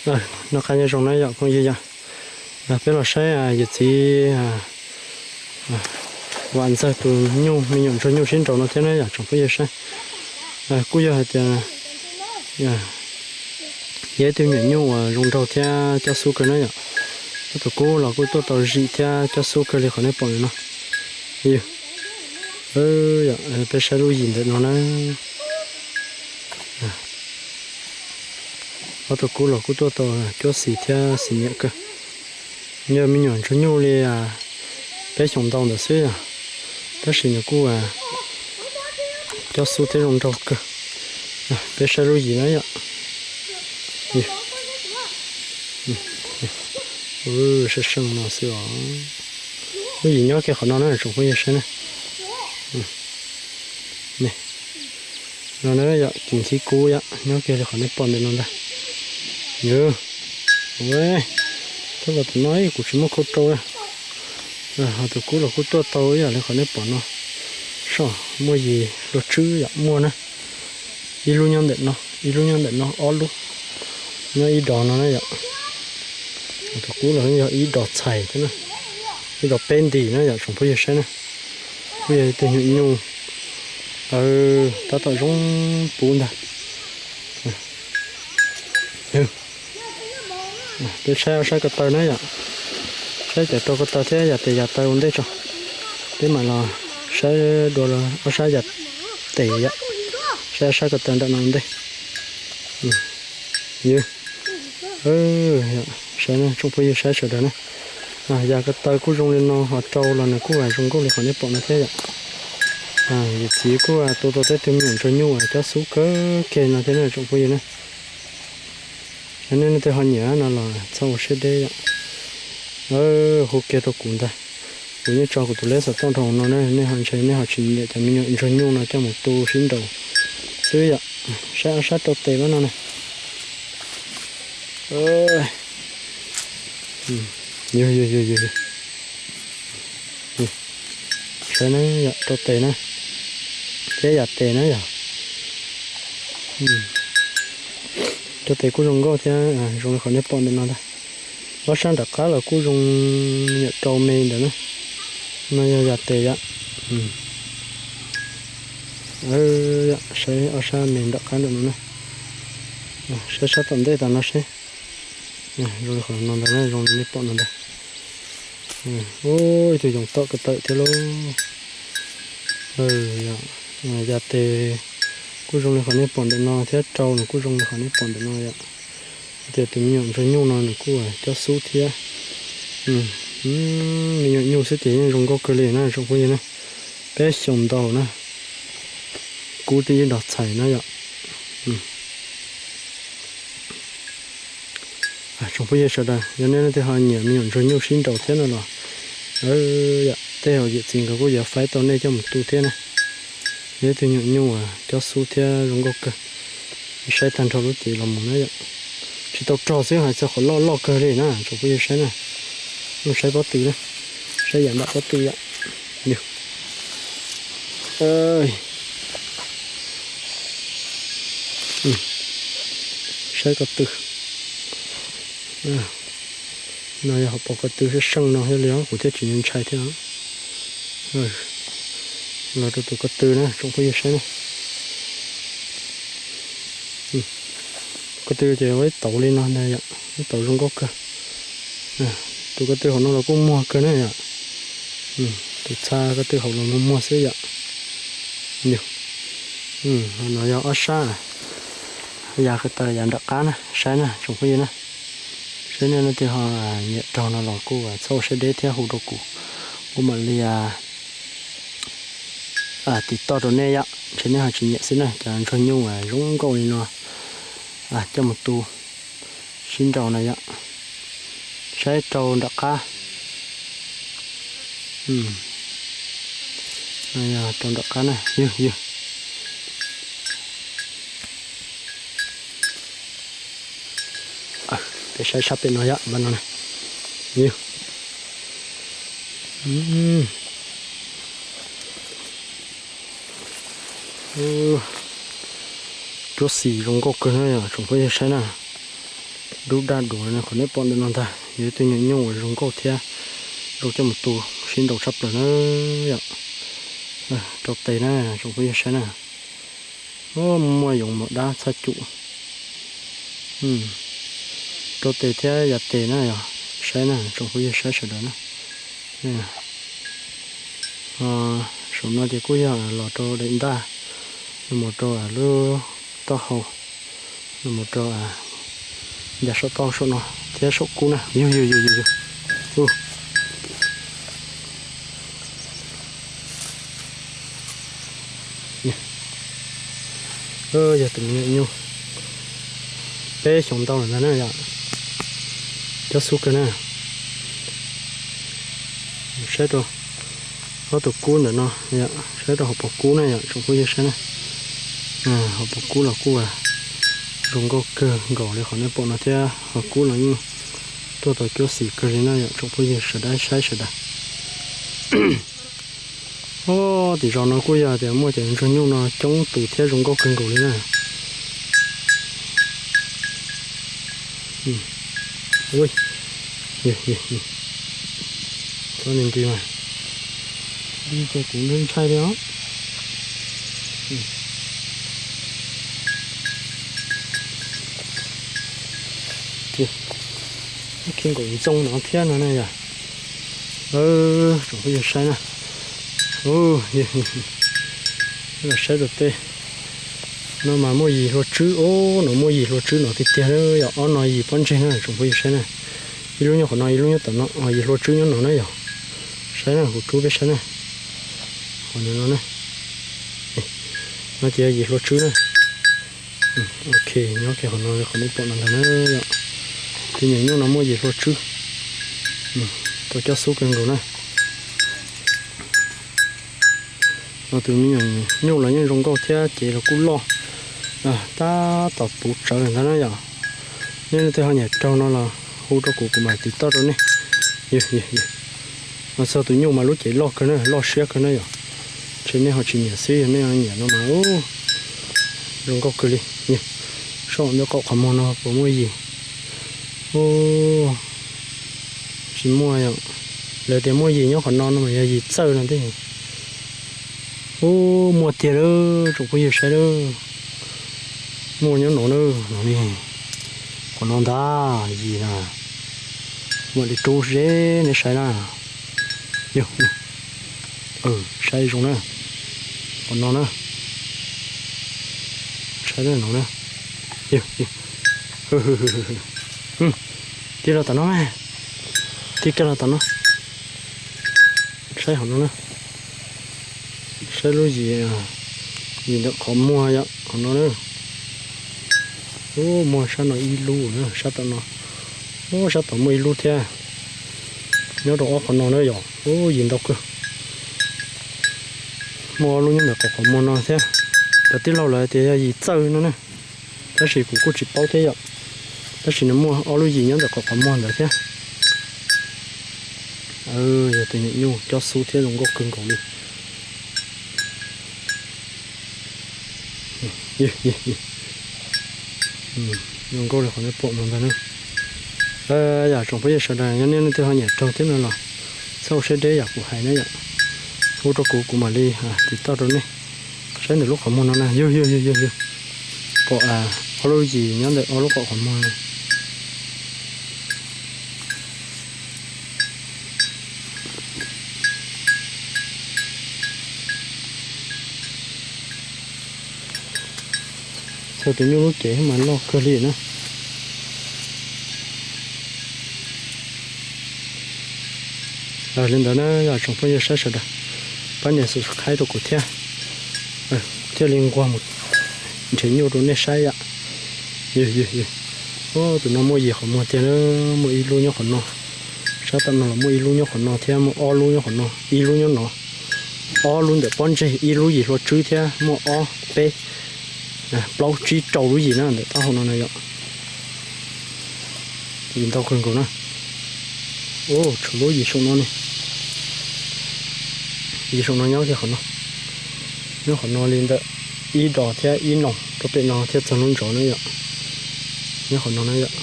Noj qab nyob zoo na yom phooj ywg yom. Peb los saib yawm txiv Vam Ntxawg tus nyuj me nyuam ntsuag nyuj sib nraus no thiab na yom tsoom phooj ywg saib. Kuj yog hais tias yog ib tug me nyuam nyuj uas zoo nraug thiab cob xub kawg na yom. Ob tug kub los kuj tuaj tau zim thiab cob xub kawg li qhov nej pom no. Peb saib lub yim ntawm no na. Ob tug kub los kuj tuaj tau cuab xis thiab xis nyiam kawg. Yog me nyuam ntsuag nyuj li peb xyoos ntau ntawd xwb yom, tab sis nws kuj cob xub thiab zoo nraug kawg. Peb saib lub yim na yom. Saib seej no xwb os. Lub yim nyob kiag qhov no na tsoom phooj ywg saib na. No na yom, cim nchib kub yom, nyob kiag li qhov nej pom ntawm no ntag. Yog, tab los tam no kuv tsis muaj khau rau. Ho tus kub los kuj tuaj tau ib yam li qhov nej pom no. Soj muaj yim luag tswb yom, muaj na. Ib lub nyob ntawm no, ib lub nyob ntawm no, ob lub nyob ib dos no na yom. Tus kub los yog ib dos txhais thiab na, ib dos peb ntim na yom tsoom phooj ywg saib na. Kuj yog ib tug nyuam nyuj tab tom zoo pub ntag. Peb saib ob sab ko taw na yom, saib cov rau ko taw thiab yam tes yam taw ua ntej tso. Peb mam los saib dua ob sab yam tes yom, saib ob sab ko taw nram no ua ntej. Saib tsoom phooj ywg saib sawv daws na. Yam ko taw kuj zoo li no ho rau los nws kuj zoo nkauj li qhov nej pom no thiab yom. Yawm txiv kuj tu tau tej tug me nyuam ntsuag nyuj cob xub kawg kiag no thiab na tsoom phooj ywg na. Nej leej twg ho nyiam no los txhob ua siab deb yom. Hu kiag rau kuv ntag, kuv yeej tso kuv tus leb xov tooj rau hauv no na, nej ho ntshe nej ho tsis nyiam cov me nyuam ntsuag nyuj no coj mus tu sib nraus xwb yom. Saib ob sab rau tes no na. Saib na yom, rau tes na, thiab yam tes na yom. Rau tes kuj zoo nkauj thiab zoo li qhov nej pom ntawm no ntag. Ob sab nram qab los kuj zoo, me nyuam rau me ntawd na. No yog yam tes yom. Saib ob sab me nram qab ntawm no na. Saib sab tom ntej tas no seb. Zoo li qhov no ntag, zoo li nej pom no ntag. Ib tug yoov tom ko taw thiab lauj. Yam tes kuj zoo li qhov nej pom ntawm no thiab rau nws kuj zoo li qhov nej pom ntawm no yom. Hais tias tus me nyuam ntsuag nyuj no nws kuj cob xub thiab. Me nyuam nyuj xwb ces yeej zoo nkauj kawg li na tsoom phooj ywg na. Peb xyoos ntau na, kub twb ib dos txhais na yom. Tsoom phooj ywg sawv daws, yog nej leej twg ho nyiam me nyuam ntsuag nyuj sib nraus thiab no los, tej zaum yawm txiv nkawd kuj yuav faib tau nej coj mus tu thiab na. Yog ib tug nyuam nyuj uas cob xub thiab zoo nkauj kawg. Saib tag nrho lub cev los mus na yom. Tsis tau rog xwb hais txog qhov loj loj kawg li na tsoom phooj ywg saib na. Mus saib pob tw na, saib yam nram pob tw yom. Saib ko tw. No yog hauv paus ko tw seej seej no thiaj li os, kuv thiaj tsis ntshai thiab. Los rau tus ko tw na tsoom phooj ywg saib na. Ko tw ces ua ib tauv li no ntag yom, ib tauv zoo nkauj kawg. Tus ko tw hauv no los kuj muag kawg na yom. Tus txha ko tw hauv los muag muag xwb yom. No yog ob sab, yam ko taw yam nram qab na, saib na tsoom phooj ywg na. Saib nej leej twg ho nyiam raug no los kuj txhob ua siab deb thiab hu rau kuv, kuv mam li tiv toj rau nej yom. Ntshe nej ho tsis nyiam xwb na, cov ntsuag nyuj zoo nkauj li no coj mus tu sib nraus na yom. Saib rau nram qab. Rau nram qab na, ywg ywg. Peb saib sab pem no yom, no. Cuab xis zoo nkauj kawg na yom, tsoom phooj ywg saib na. Dub daj duav qhov nej pom ntawm no ntag, yog ib tug nyuam nyuj uas zoo nkauj thiab zoo coj mus tu sib nraus tshaj plaws na yom. Rau tes na, tsoom phooj ywg saib na. Muaj yoov mos dab txhaj cum. Rau tes thiab yav tes na yom, saib na tsoom phooj ywg saib sawv daws na. Saum no ces kuj yog los rau daim ntaj, los mus rau lub taub hau, los mus rau ncas saum taub hau saum no thiab saum kub na. Yug yug yug yug yug. Yog tus me nyuam nyuj peb xyoos ntau lawm ntag na yom. Cob xub kawg na. Saib rau ob tug kub ntawm no, saib rau hauv paus kub na yom tsoom phooj ywg saib na. Hauv paus kub los kuj zoo nkauj kawg nkaus li qhov nej pom no thiab, hauv kub los yeej tuaj tau cuab xim kawg li na yom tsoom phooj ywg sawv daws saib sawv daws. Tim zos no kuj yog tias muaj cov ntsuag nyuj no coob tus thiab zoo nkauj kawg nkaus li na. Txhob nti nti mas, nti ces kuv ntshai li os. Khi nkaum ntxoo no thiab no na yom. Tsoom phooj ywg saib na. Los saib rau tej no mas muaj yim hlua tswb, ob no muaj yim hlua tswb no tiag tiag, yog ob no yim pob ntseg na tsoom phooj ywg saib na. Ib lub nyob qhov no, ib lub nyob tom no, yim hlua tswb nyob no na yom. Saib na, kuv rub peb saib na. Qhov no na, no ces yog yim hlua tswb na. Ok, nyob kiag qhov no, qhov nej pom no ntag na yom. Tus nyuam nyuj no muaj yim hlua tswb, tau cob xub kawg nkaus na. No tus me nyuam nyuj los yeej zoo nkauj thiab cev los kuj loj, tab tom puv tsawv lawm ntag na yom. Nej leej twg ho nyiam raug no los hu rau kuv, kuv mam tiv toj rau nej. No txog tus nyuj mas lub cev loj kawg na, loj siab kawg na yom. Ntshe nej ho tsis nyiam xwb, yog nej ho nyiam no mas zoo nkauj kawg li. Saib ntawm qaum qhov muag no puas muaj yim. Tsis muaj yom. Lawv tias muaj yim nyob qhov no no mas yog yim txawj no thiab. Ub, muaj tiag lawm tsoom phooj ywg saib lawm. Muaj nyob no na, no ne, qhov no ntag yim na. Mam li rub ze nej saib na. Yog, saib zoo na, qhov no na. Saib no na. Tig los tom no, tig kiag los tom no. Saib hauv no na. Saib lub yim, yim ntawm qhov muag yom, qhov no na. Ub, muaj sab no ib lub na, sab tom no. Ub, sab tom muaj ib lub thiab. Nyob rau ob qhov no na yom. Ub, yim ntau kawg. Muaj ob lub nyob ntawm qhov qhov muag no thiab. Cov tij laug lawv tias yog yim txawj no na, tab sis kuv kuj tsis paub thiab yom. Tab sis nws muaj ob lub yim nyob ntawm qhov qhov muag ntawd thiab. Yog tus nyuam nyuj cob xub thiab zoo nkauj kawg nkaus li. Zoo nkauj li qhov nej pom no ntag na. Yam tsoom phooj ywg sawv daws, yog nej leej twg ho nyiam raug thiab no los txhob ua siab deb yam kuv hais na yom. Hu rau kuv, kuv mam li tiv toj rau nej. Saib ntawm lub qhov muag no na, yog yog yog yog yog, pom ob lub yim nyob ntawm ob lub qhov qhov muag. Txog tus nyuj lub cev mas loj kawg li na. Li ntawd na yom tsoom phooj ywg saib sawv daws, pab nias subscribe rau kuv thiab, thiaj li nquag mus nrhiav nyuj rau nej saib yom. Yog yog yog, tus no muaj yim qhov muag tiag na, muaj ib lub nyob qhov no, sab tom no los muaj ib lub nyob qhov no thiab muaj ob lub nyob qhov no, ib lub nyob no, ob lub ntawm pob ntseg, ib lub yim hlua tswb thiab muaj ob peb plaub tsib rau lub yim na ntawm taub hau no na yom. Yim ntau kawg nkaus na. Tshuav lub yim saum no ne, yim saum no nyob kiag qhov no, nyob qhov no li ntawm ib dos thiab ib noog rau pem no thiaj txog lub ntsov na yom. Nyob qhov no na yom.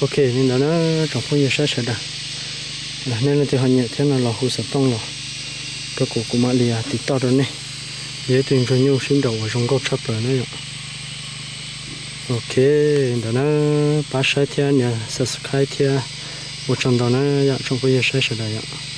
Ok, li ntawd na, tsoom phooj ywg saib sawv daws, nej leej twg ho nyiam thiab no los hu xov tooj los rau kuv, kuv mam li tiv toj rau nej. Yog ib tug ntsuag nyuj sib nraus uas zoo nkauj tshaj plaws na yom. Ok, ntawd na, pab saib thiab nias subscribe thiab, ua tsaug ntau na yom tsoom phooj ywg saib sawv daws yom.